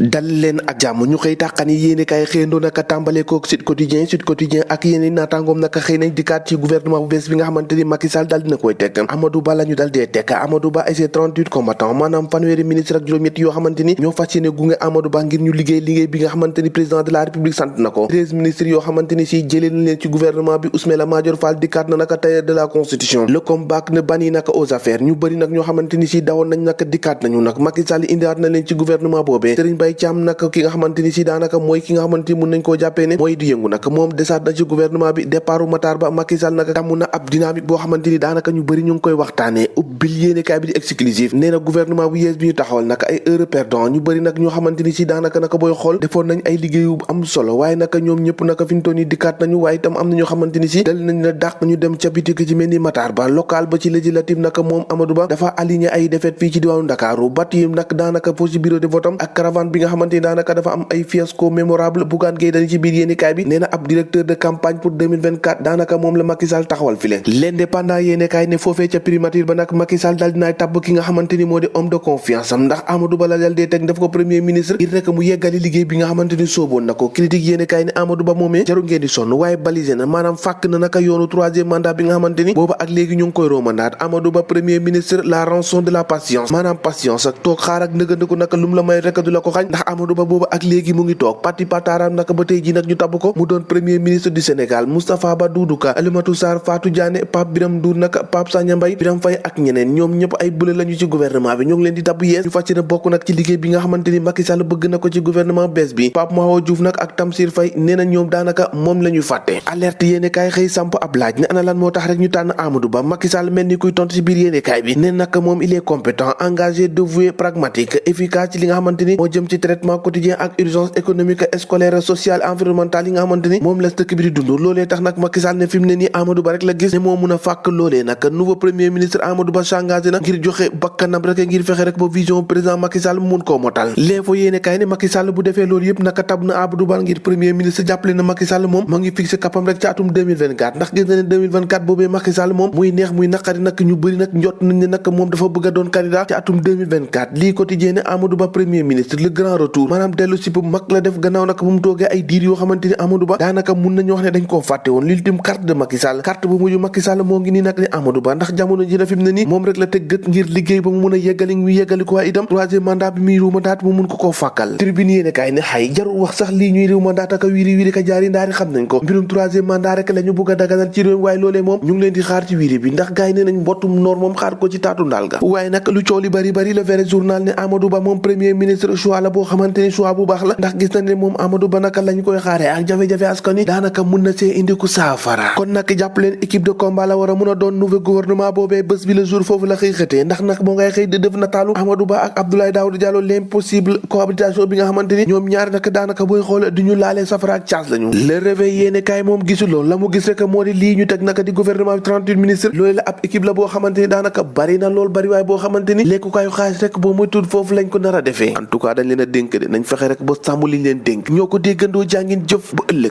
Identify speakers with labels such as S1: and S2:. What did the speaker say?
S1: dal leen ak jàmm ñu xëy tàqani yéene kaay xëyandoo naka tàmbale kook Sud Quotidien ak yeneen naataangoom naka xëy nañ dikkaat ci gouvernement bu bees bi nga xamante ni Macky Sall dal dina koy teg Amadou Ba la ñu dal dee teg Amadou Ba et ses 38 combattants maanaam fanweeri ministre ak juróom-ñett yoo xamante ni ñoo fas yéene gunge Amadou Ba ngir ñu liggéey bi nga xamante ni président de la République sant na ko 13 ministres yoo xamante ni si jëlee na leen ci gouvernement bi Ismaïla Madior Fall dikkaat na naka tailleur de la constitution le combat ne bani naka aux affaires ñu bëri nag ñoo xamante ni si dawoon nañ naka dikkaat nañu nag Macky Sall indiwaat na leen ci gouvernement boobee Serigne Mbaye Thiam nag ki nga xamante ni si daanaka mooy ki nga xamante ni mun nañ koo jàppee ne mooy di yëngu nag moom desaat na ci gouvernement bi départu Matar Ba Macky Sall nag tàmm na ab dynamique boo xamante ni daanaka ñu bëri ñu ngi koy waxtaanee ubbil yéenekaay bi di exclusif nee na gouvernement bu yees bi ñu taxawal nag ay heures perdant ñu bëri nag ñoo xamante ni si daanaka naka booy xool defoon nañ ay liggéeyu am solo waaye naka ñoom ñëpp naka fi ñu toll nii dikkaat nañu waaye itam am na ñoo xamante ni si dal nañ la dàq ñu dem ca bitik ci mel ni Matar Ba local ba ci législatif naka moom Amadou Ba dafa aligné ay défaite fii ci diwaanu Ndakaaru bat yi nag daanaka foo ci bureau de vote am ak caravane bi nga xamante ni daanaka dafa am ay fiasco mémorable Bougane Gueye Dany ci biir yéenekaay bi nee na ab directeur de campagne pour 2024 daanaka moom la Macky Sall taxawal fi leen l'indépendant yéenekaay ne foofee ca primature ba nag Macky Sall daal dinaay tabb ki nga xamante ni moo di homme de confiance am ndax Amadou Ba la dal dee teg def ko premier ministre ngir rek mu yeggali liggéey bi nga xamante ni sooboon na ko critique yéenekaay ne Amadou Ba moomee jaru ngeen di sonn waaye balisé na maanaam fàkk na naka yoonu troisième mandat bi nga xamante ni booba ak léegi ñu ngi koy romandaat Amadou Ba premier ministre la rançon de la patience maanaam patience ak toog xaar ak nëgandiku naka lum la may rek du la ko xañ ndax Amadou Ba booba ak léegi mu ngi toog parti pataaram naka ba tey ji nag ñu tabb ko mu doon premier ministre du Sénégal Moustapha Ba Doudou Ka Alimatou Sarr Fatou Diané Pape Biram Ndour naka Pape Sagna Mbaye Biram Faye ak ñeneen ñoom ñëpp ay bule lañu ci gouvernement bi ñoo ngi leen di tabb yees ñu fàcc na bokk nag ci liggéey bi nga xamante ni Macky Sall bëgg na ko ci gouvernement bees bi Pape Mahawa Diouf nag ak Tamsir Faye nee na ñoom daanaka moom la ñu fàtte alerte yéene kaay xëy samp ab laaj ne ana lan moo tax rek ñu tànn Amadou Ba Macky Sall mel ni kuy tontu ci biir yéene kaay bi ne nag moom il est compétent engagé dévoué pragmatique efficace ci li nga xamante ni moo jëm ci traitement quotidien ak urgence économique scolaire sociale environnementale yi nga xamante ni moom la dëkk bi di dund loolee tax nag Macky Sall ne fi mu ne nii Amadou Ba rek la gis ne moo mun a fàkk loolee nag nouveau premier ministre Amadou Ba s'engagé na ngir joxe bakkanam rek ngir fexe rek ba vision président Macky Sall mun koo motal l'info yéene kaay ne Macky Sall bu defee loolu yëpp naka tab na Amadou Ba ngir premier ministre jàppale na Macky Sall moom moo ngi fixé kapam rek ci atum 2024 ndax gis na ne 2024 boobee Macky Sall moom muy neex muy naqari nag ñu bëri nag njot nañ ne nag moom dafa bëgg a doon candidat ci atum 2024 lii quotidien ne Amadou Ba premier ministre le grand retour maanaam dellu si bu mag la def gannaaw nag bu mu toogee ay diir yoo xamante ni Amadou Ba daanaka mun nañu wax ne dañ koo fàtte woon l'ultime carte de Macky Sall carte bu mujj Macky Sall moo ngi nii nag ne Amadou Ba ndax jamono ji na fi mu ne nii moom rek la teg gët ngir liggéey ba mu mun a yeggali ko waaye itam troisième mandat bi muy ruumandaat mu mun ko koo fàkkal tribune yéene kaay ne xay jarul wax sax lii ñuy ruumandaat ak wiiri ka jaari ndaari xam nañ ko mbirum troisième mandat rek la ñu bëgg a daganal ci réew waaye loolee moom ñu ngi leen di xaar ci wiiri bi ndax gaay nee nañ mbottum noor moom xaar ko ci taatu ndaal ga waaye nag lu coow li bari le vrai journal ne Amadou Ba moom premier ministre choix la boo xamante ni choix bu baax la ndax gis nañ ne moom Amadou Ba naka lañ koy xaaree ak jafe-jafe askan wi daanaka mun na see indi ku saafara kon nag jàpp leen équipe de combat la war a mun a doon nouveau gouvernement boobee bés bi le jour foofu la xëy xëtee ndax nag moo ngay xëy di def nataalu Amadou Ba ak Abdoulaye Daouda Diallo l'impossible cohabitation bi nga xamante ni ñoom ñaar nag daanaka booy xool du ñu laalee safara ak caas lañu le réveil yéene kaay moom gisul loolu la mu gis rek moo di lii ñu teg naka di gouvernement bi 38 ministres loolu la ab équipe la boo xamante ni daanaka bari na lool bari waaye boo xamante ni lekkukaayu xaalis rek boo muy tudd foofu lañ ko nar a defee en tout cas dañ leen a dénk de nañ fexe rek ba sàmm liñ leen dénk ñoo ko déggandoo jàngin jëf ba ëllëg